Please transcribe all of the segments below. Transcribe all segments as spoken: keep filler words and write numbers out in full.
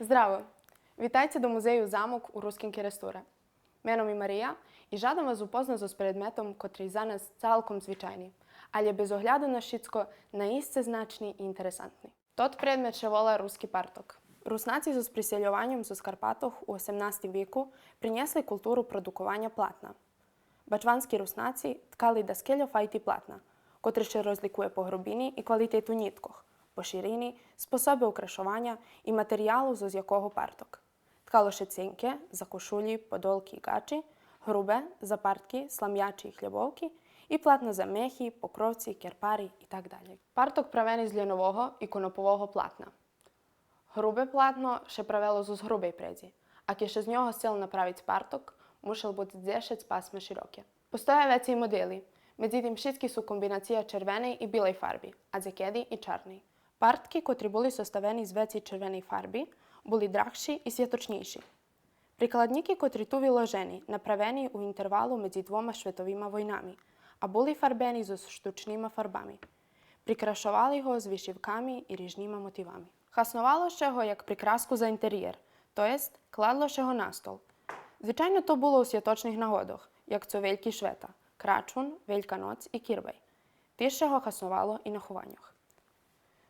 Здраво! Витайце до музею Замок у Руским Керестуре. Мено ми Мария и жадам вас упознац зоз предметом котри за нас цалком звичайни, алє без огляду на шицко наисце значни и интересантни. Тот предмет ше вола руски парток. Руснаци зоз присельованьом зоз Карпатох у осемнастим вику принєсли културу продукованя платна. Бачвански Руснаци ткали даскельо файти платна, котри ше розликує по грубини и квалитету нїткох, по ширини, способе украшованя и материялу зоз якого парток. Ткало ше ценке, за кошулї, подолки и гачи, грубе, за партки, сламячи и хлєбовки, и платна за мехи, покровци, керпари и так далєй. Парток правени з лєнового и конопового платна. Грубе платно ше правело зоз грубей предзи, а кед ше з нього сцел направиц парток, мушел буц дзешец пасма широке. Постоя вецей модели, медзитим шицки су комбинация червеней и билей фарби, а дзекеди и чарней. Партки котри були составени з вецей червеней фарби були драгши и святочнєйши. Прикладнїки котри ту виложени направени у интервалу медзи двома шветовима войнами, а були фарбени зоз штучнима фарбами. Прикрашовали го з вишивками и рижнима мотивами. Хасновало ше го як прикраску за интериєр, то єст кладло ше го на стол. Звичайно то було у святочних нагодох, як цо Вельки швета, Крачун, Велька ноц и Кирбай. Тиж ше го хасновало и на хованьох.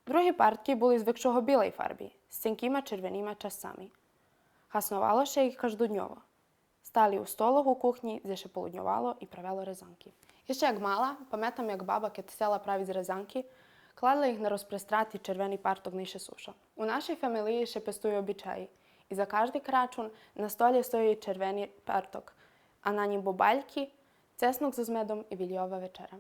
Други партки були з векшого билей фарби, з ценкима червенима часцами. Хасновало ше их каждодньово. Стали у столох у кухнї, дзе ше полудньовало и правело резанки. Ище як мала, паметам як баба кед сцела правиц резанки, кладла их на розпрестрати червени парток най ше суша. У нашей фамелиї ше пестую обичаї и за кажди Крачун на столє стої червени парток, а на нїм бобальки, цеснок зоз медом и вильйова вечера.